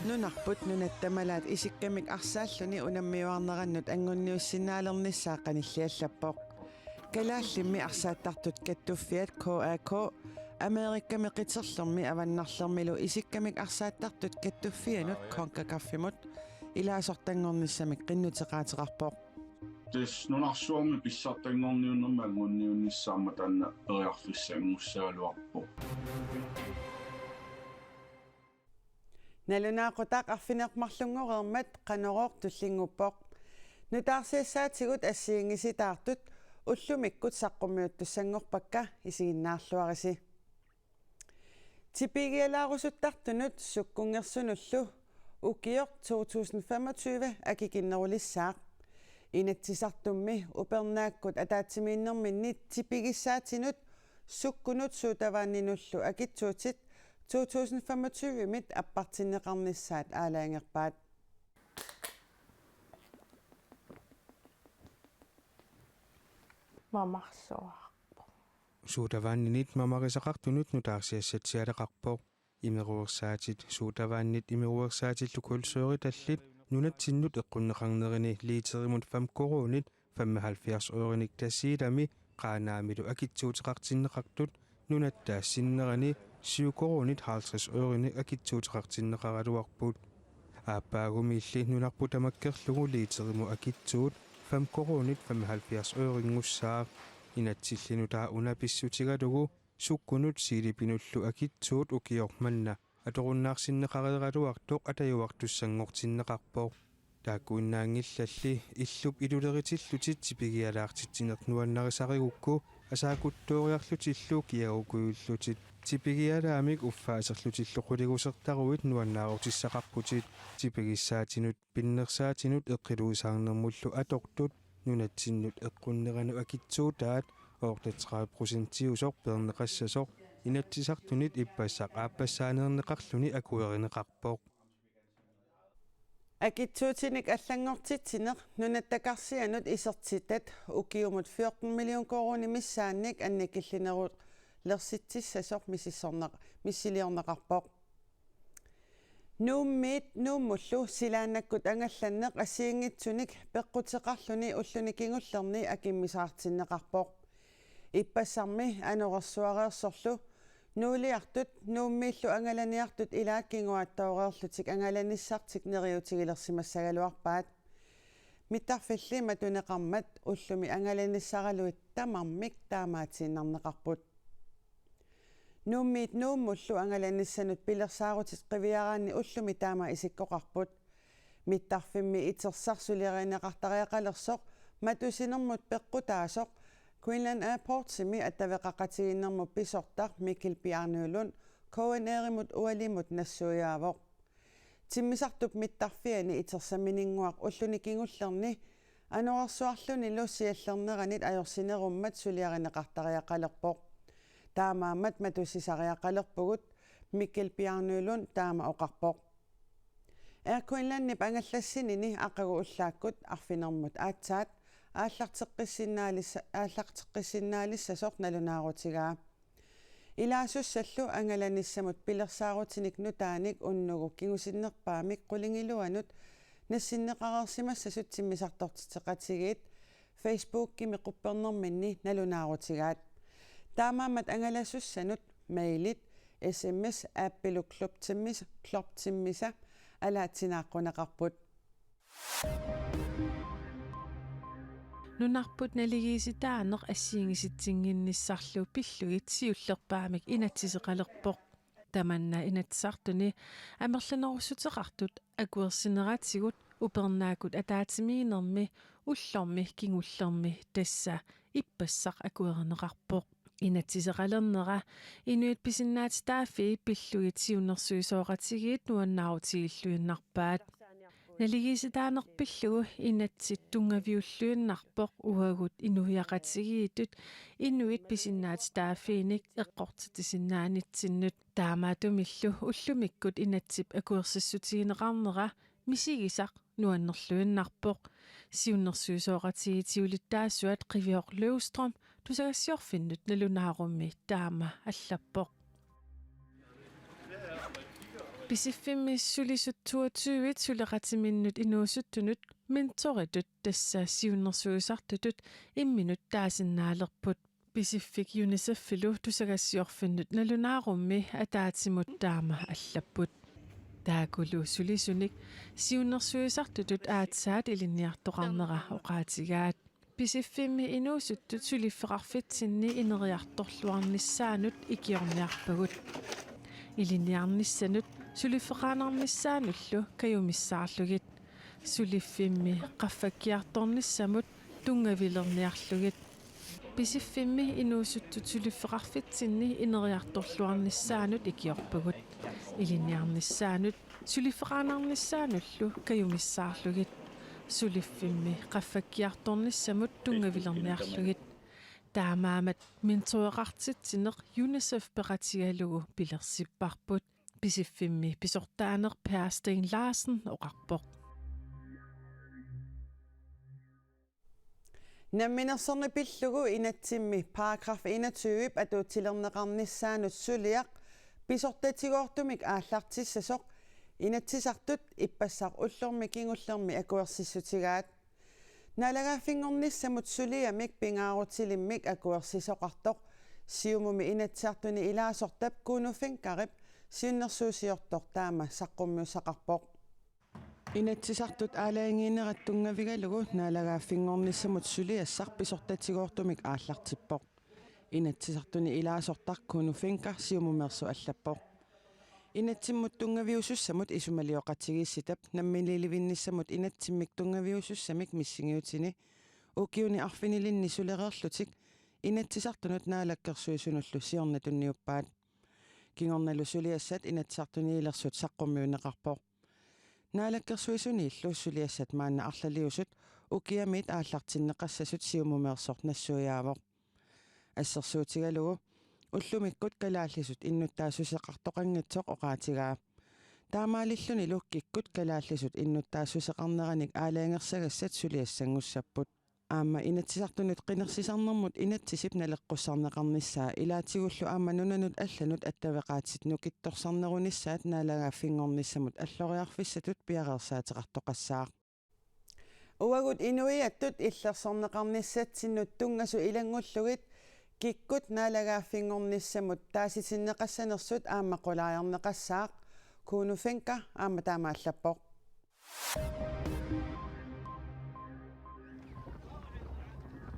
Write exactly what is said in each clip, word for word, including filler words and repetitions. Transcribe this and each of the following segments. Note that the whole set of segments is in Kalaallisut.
Nunarput nunatta malaat isikkamik arsaalluni unammiuarnerannut anguniussinnaalernissaa qanilliallappoq. Kalaallimmi arsaattartut kattuffiat K A K, Amerikami qiterlermi avannarlermilu isikkamik arsaattartut kattuffianut CONCACAF-imut ilaasortanngornissamik qinnuteqaateqarpoq. Tassa nunarsuarmi pissartanngorniunnermi anguniunnissaa aamma taanna periarfissanngussagaluarpoq. Nalunaaqutaq arfineq-marlunngoreermat Qanorooq tullinnguppoq. Nutaarsiassaatigut assigiinngisitaartut ullumikkut saqqummiuttussanngorpakka, isiginnaarluarisi. Tipigialaarusuttartunut sukkunngersunullu ukioq to tusind femogtyve akikinnerulissaaq. Inatsisartummi upernaakkut ataatsimiinnerminni tipigissaatinut sukkunut sodavandinullu akitsuutit to tusind femogtyve-mit appartinneqarnissaat aalajangerpaat. Mamarsuarpoq. Sodavandinit mamarisaqartunut nutaarsiassatsialeqarpoq. Imeruersaatit sodavandit imeruersaatillu kulsøritallit nunatsinnut eqqunneqarnerini liiterimut fem koruunit femoghalvfjerds ørinik Tasiilami Qaanaamilu akitsuuteqartinneqartut nunatta sinnerani syv koruunit halvtreds ørinik akitsuuteqartinneqaraluarput. Aappaagumiilli nunarput tamakkerlugu liiterimut akitsuut fem koruunit femoghalvfjerds ørinngussaaq. Inatsilli nutaaq una pissutigalugu sukkunut siilipinullu akitsuut ukioq manna atorunnaarsinneqareeraluartoq atajuartussanngortinneqarpoq. Taakkuinnaanngillalli illup iluleritsillutit tipigialaartitsineq nuannarisarigukku asaakuttooriarlutillu kiagukujuillutit. Tipigialaamik uffaaserlutillu quligusertaruit nuannaarutissaqarputit. Tipigissaatinut pinnersaatinut eqqiluisaarnermullu atortut nunatsinnut eqqunneranut akitsuutaat otteogtredive procentiusoq peerneqassasoq Inatsisartunit ippassaq aappassaaneerneqarluni akuerineqarpoq. Akitsuutinik allanngortitsineq nunattakarsianut isertitat ukiumut fjorten million koruunit missaannik annikillinerulersitsissasoq misissorneq-, missiliorneqarpoq. Nuummiit Nuummullu silaannakkut angallanneq assigiinngitsunik peqquteqarluni ulluni kingullerni akimmisaartinneqarpoq. Ippassarmi anorersuareersorlu Nuuliartut Nuummiillu angalaniartut ilaat kinguaattooreerlutik angalanissartik neriuutigilersimassagaluarpaat. Mittarfilli matuneqarmat ullumi angalanissaraluit tamarmik taamaatiinnarneqarput. Nuummiit Nuummullu angalanissanut pilersaarutit qiviaraanni ullumi taama isikkoqarput. Mittarfimmi itersaq suliarineqartariaqalersoq matusinermut peqqutaasoq Greenland Airportsimi attaveqaqatigiinnermut pisortaq Mikkel Bjarnølund K N R-imut ualimut nassuiaavoq. Timmisartup mittarfiani itersamininnguaq ulluni kingullerni anorersuarlunilu siallerneranit ajorsinerummat suliarineqartariaqalerpoq. Taamaammat matusisariaqalerpugut, Mikkel Bjarnølund taama oqarpoq. Air Greenlandip angallassinini aqagu ullaakkut arfinermut aatsaat aallarteqqissinnaalissa-, aallarteqqissinnaalissasoq nalunaarutigaa. Ilaasussallu angalanissamut pilersaarutinik nutaanik unnugu kingusinnerpaamik qulingiluanut nassinneqareersimassasut timmisartortitseqatigiit Facebookimi quppernerminni nalunaarutigaat. Taamaammat angalasussanut mailit, S M S, appilu klubtimmis-, klubtimmisa alaatsinaaqquneqarput. Nunarput naligiissitaaneq assigiinngisitsinngitsarlu pillugit siullerpaamik inatsiseqalerpoq. Tamanna Inatsisartuni amerlanerussuteqartut akuersineratigut upernaakkut ataatsimiinnermi ullormi kingullermi tassa ippassaq akuerineqarpoq. Inatsiseqalernera inuit pisinnaatitaaffii pillugit siunnersuisoqatigiit nuannaarutigilluinnarpaat. Naligiissitaaneq pillugu inatsit tunngaviulluinnarpoq uagut inuiaqatigiittut inuit pisinnaatitaaffiinik eqqortitsisinnaanitsinnut. Taamaattumillu ullumikkut inatsip akuersissutigineqarnera misigisaq nuannerluinnarpoq. Siunnersuisoqatigiit siulittaasuat Qiviorq Løvstrøm tusagassiorfinnut nalunaarummi taama allappoq. Pisiffimmi sulisut toogtyve suleqatiminnut inuusuttunut mentoritut, tassa siunnersuisartutut, imminut taasinnaalerput. Pisiffik UNICEF-ilu tusagassiorfinnut nalunaarummi ataatsimut taama allapput. Taakkulu sulisunik siunnersuisartutut aatsaat ilinniartoqarnera oqaatigaat. Pisiffimmi inuusuttut suliffeqarfitsinni ineriartorluarnissaannut ikiorniarpagut. Ilinniarnissanut suliffeqaannarnissaannullu kajumissaarlugit. Suliffimmi qaffakkiartornissamut tunngavilerniarlugit. Pisiffimmi inuusuttut suliffeqarfitsinni ineriartorluarnissaannut ikiorpagut. Ilinniarnissaannut suliffeqaannarnissaannullu kajumissaarlugit. Suliffimmi qaffakkiartornissamut tunngavilerniarlugit. Taamaammat mentoreqartitsineq UNICEF peqatigalugu pilersipparput. Pisiffimmi pisortaaneq Per Steen Larsen oqarpoq. Namminersorneq pillugu inatsimmi paragraf enogtyve atuutilerneqarnissaanut suliaq pisortatigoortumik aallartissasoq Inatsisartut ippassaq ullormi kingullermi akuersissutigaat. Naalagaaffinngornissamut suliamik pingaarutilimmik akuersisoqartoq Siumumi Inatsisartuni ilaasortap Kuno Fenkerip siunnersuusiortoq taama saqqummiussaqarpoq. Inatsisartut aalajangiinerat tunngavigalugu naalagaaffinngornissamut suliassaq pisortatigoortumik aallartippoq. Inatsisartuni ilaasortaq Kuno Fencker Siumumeersoq allappoq. Inatsimmut tunngaviusussamut isumalioqatigiissitap namminiilivinnissamut inatsimmik tunngaviusussamik missingiutini ukiuni arfinilinni sulereerlutik Inatsisartunut Naalakkersuisunullu siorna tunniuppaat. Kingornalu suliassat Inatsisartuniilersut saqqummiunneqarpoq. Naalakkersuisuniillu suliassat maanna arlaliusut ukiamiit aallartinneqassasut Siumumeersoq nassuiaavoq. Assersuutigalugu ullumikkut kalaallisut innuttaassuseqartoqanngitsoq oqaatigaa. Taamaalillunilu kikkut kalaallisut innuttaassuseqarneranik aalajangersagassat suliassanngussapput. Aamma Inatsisartunut qinersisarnermut inatsisip naleqqussarneqarnissaa ilaatigullu aamma nunanut allanut attaveqaatit nukittorsarnerunissaat naalagaaffinngornissamut alloriarfissatut piareersaateqartoqassaaq. Uagut inuiattut illersorneqarnissatsinnut tunngasut ilanngullugit kikkut naalagaaffinngornissamut taasitinneqassanersut aamma qulaajarneqassaaq, Kuno Fencker aamma taama allappoq.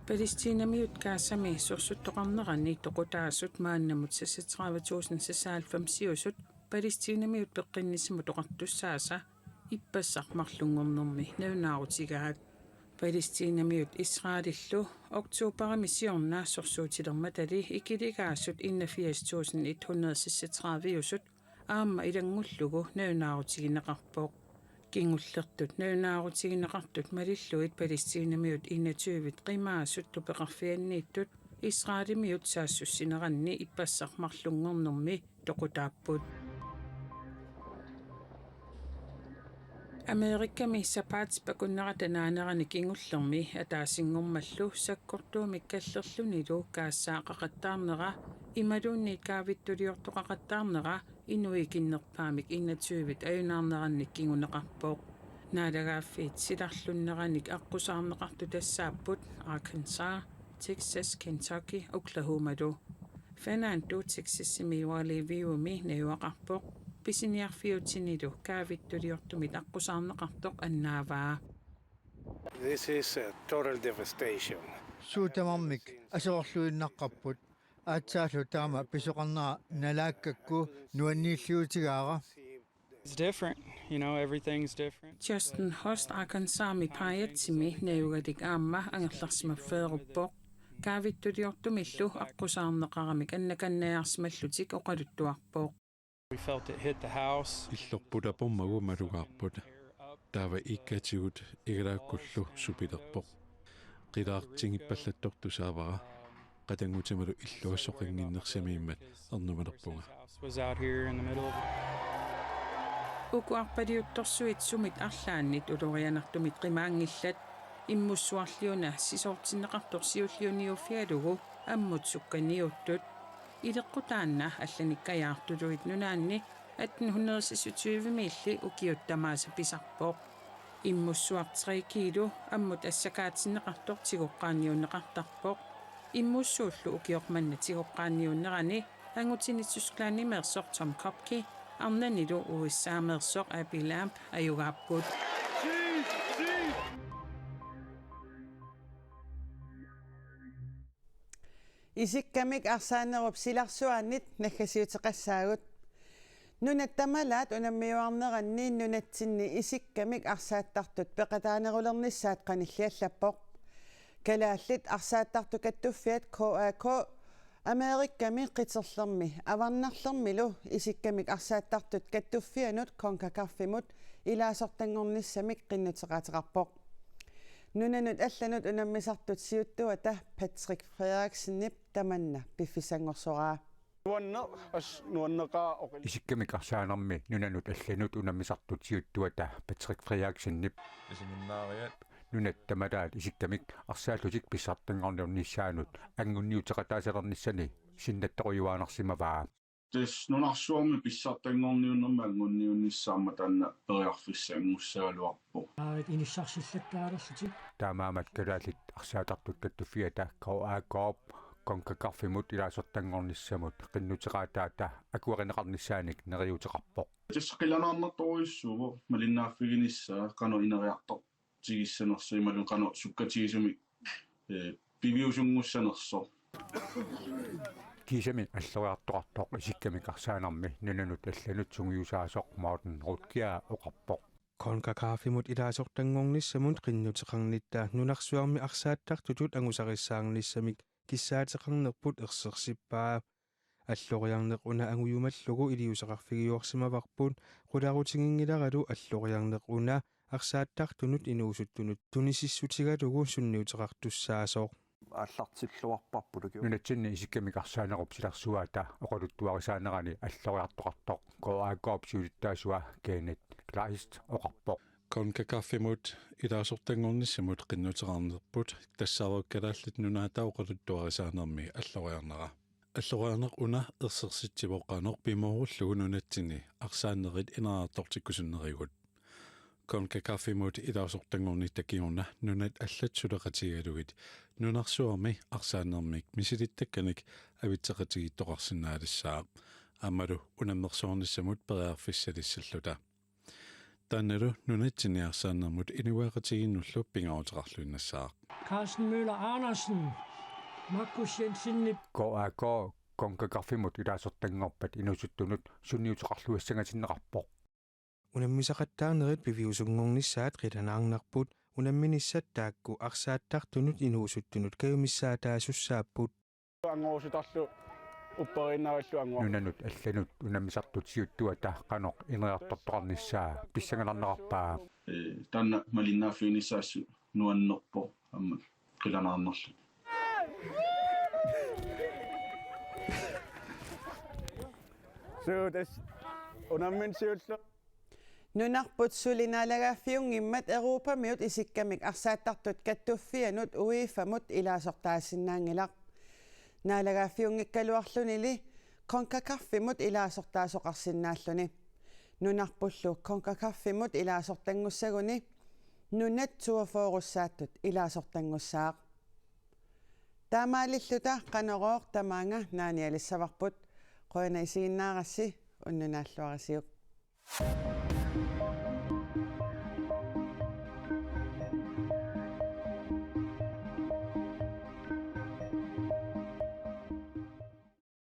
Palæstinamiut Gazami sorsuttoqarnerani toqutaasut maannamut seksogtredive tusind seksoghalvfemsiusut Palæstinamiut peqqinnissamut oqartussaasa ippassaq marlunngornermi nalunaarutigaat. Palæstinamiut Israelillu oktoberimi siorna sorsuutilermatali ikiligaasut enogfirs tusind et hundrede seksogtrediveusut aamma ilanngullugu nalunaarutigineqarpoq. Kingullertut nalunaarutigineqartut malillugit Palæstinamiut enogtyve qimaasut tupeqarfianniittut Israelimiut saassussineranni ippassaq marlunngornermi toqutaapput. Amerikami sapaatip akunnerata naanerani kingullermi ataasinngormallu sakkortuumik kallerlunilu Gazaaqaqattaarnera imaluunniit kaavittuliortoqaqattaarnera inuit ikinnerpaamik enogtyve ajunaarnerannik kinguneqarpoq. Naalagaaffiit silarlunnerannik aqqusaarneqartut tassaapput Arkansas, Texas, Kentucky, Oklahomalu. Fernando Texasimi Valley View-mi najugaqarpoq pisiniarfiutinilu kaavittuliortumit aqqusaarneqartoq annaavaa. This is a total devastation. Suut tamarmik aserorluinnaqqapput. Aatsaallu taama pisoqarnera nalaakkakku nuanniilliutigaara. It's different, you know, everything's different. Justin Host Arkansasmi Pyattimi najugalik aamma angerlarsimaffeeruppoq. Kaavittuliortumillu aqqusaarneqaramik annakannajaarsimallutik oqaluttuarpoq. We felt it hit the house. Illorput apormagu malugaarput. Taava iikkatigut igalaakkullu supilerpoq. Qilaartingippallattortusaavara. Qatanngutimalu illuassoqannginnersamiimmat ernumalerpunga. House was out here in the middle of it. Uku arpaliuttorsuit sumit arlaannit ulorianartumit qimaanngillat. Immussuarliuna sisoortinneqartoq siulliuniuffigalugu ammut sukkaniuttut. Ileqqutaanna allanik kajaartuluit nunaanni atten hundrede seksogtyve-miilli ukiut tamaasa pisarpoq. Immussuaq tre kilo ammut assakaatinneqartoq tigoqqaanniunneqartarpoq. Immussuullu ukioq manna tigoqqaanniunnerani angutini Tysklandimeersoq Tom Koepke arnanilu U S A-meersoq Abbie Lamb ajugaapput. Isikkamik arsaanerup silarsuaannit naggasiuteqassaagut. Nunat tamalaat unammiuarneranni nunatsinni isikkamik arsaattartut peqataanerulernissaat qanilliallappoq. Kalaallit Arsaattartut Kattuffiat K A K Amerikami qiterlermi Avannaarlermilu isikkamik arsaattartut kattuffianut CONCACAF-imut ilaasortanngornissamik qinnuteqaateqarpoq. Nunanut allanut unammisartut siuttuata Patrick Frederiksenip tamanna piffissanngorsooraa. Nuanneq, as nuanneqaa oqil. Isikkamik arsaanermi nunanut allanut unammisartut siuttuata Patrick Frederiksenip. Isiminnaariat. Nunat tamalaat isikkamik arsaallutik pissartanngorniunnissaannut angunniuteqataasalernissani sinnattorujuaannarsimavaa. Tassa nunarsuarmi pissartanngorniunnermi angunniunnissaa aamma taanna periarfissanngussagaluarpoq. Aarit inissarsillattaalerlutik. Taamaammat Kalaallit Arsaattartut Kattuffiata K A K-p CONCACAF-imut ilaasortanngornissamut qinnuteqaataata akuerineqarnissaanik neriuuteqarpoq. Tassa qilanaarnartorujussuuvoq malinnaaffiginissaa qanoq ineriartortigissanersoq imaluunniit qanoq sukkatigisumik, eh, piviusunngussanersoq. Kiisami alloriartoqartoq isikkamik arsaanermi nunanut allanut sungiusaasoq Morten Rødkjær oqarpoq. CONCACAF-imut ilaasortanngornissamut qinnuteqarnitta nunarsuarmi arsaattartutut angusarissaarnissamik kissaateqarnerput ersersippaa. Alloriarneq una angujumallugu iliuuseqarfigiuarsimavarput, qularutiginngilara alloriarneq una arsaattartunut inuusuttunut tunisissutigalugu sunniuteqartussaasoq. Aallartilluarparpulukku. Nunatsinni isikkamik arsaanerup silarsuata oqaluttuarisaanerani alloriartoqartoq K A K-p siulittaasua Kenneth Kleist oqarpoq. CONCACAF-imut ilaasortanngornissamut qinnuteqarnerput tassaavoq Kalaallit Nunaata oqaluttuarisaanermi alloriarnera. Alloriarneq una ersersitsivoq qanoq pimoorullugu nunatsinni arsaannerit ineriartortikkusunnerigut. CONCACAF-imut ilaasortanngornitta kingorna nunat allat suleqatigalugit nunarsuarmi arsaanermik misilittakkanik avitseqatigiittoqarsinnaalissaaq. Aammalu unammersuarnissamut periarfissalissalluta. Taannalu nunatsinni arsaanermut inuiaqatigiinnullu pingaaruteqarluinnassaaq. Carsten Møller Andersen, Markus Jensenip. K A K CONCACAF-imut ilaasortanngorpat inuusuttunut sunniuteqarluassangatinneqarpoq. Unammisaqattaarnerit piviusunngornissaat qilanaarnarput, unamminissat taakku arsaattartunut inuusuttunut kajumissaataasussaappput. Angorusutarlu upperiinnarillu angoru. Nunanut allanut unammisartut siuttuata qanoq ineriartortoqarnissaa pissanganarnerarpaa. Eh, taanna malinnaaffiginissaassu nuannerpoq aamma qilanaarnerlu. Suut as unammin siullu. Nunarput suli naalagaaffiunngimmat Europamiut isikkamik arsaattartut kattuffianut UEFA-mut ilaasortaasinnaanngilaq. Naalagaaffiunngikkaluarlunili CONCACAF-imut ilaasortaasoqarsinnaalluni. Nunarpullu CONCACAF-imut ilaasortanngussaguni nunat toogfyrre-ssaattut ilaasortanngussaaq. Taamaalilluta Qanorooq tamaanga naanialissavarput. Qujanaq isiginnaarassi, unnunaalluarisiuk.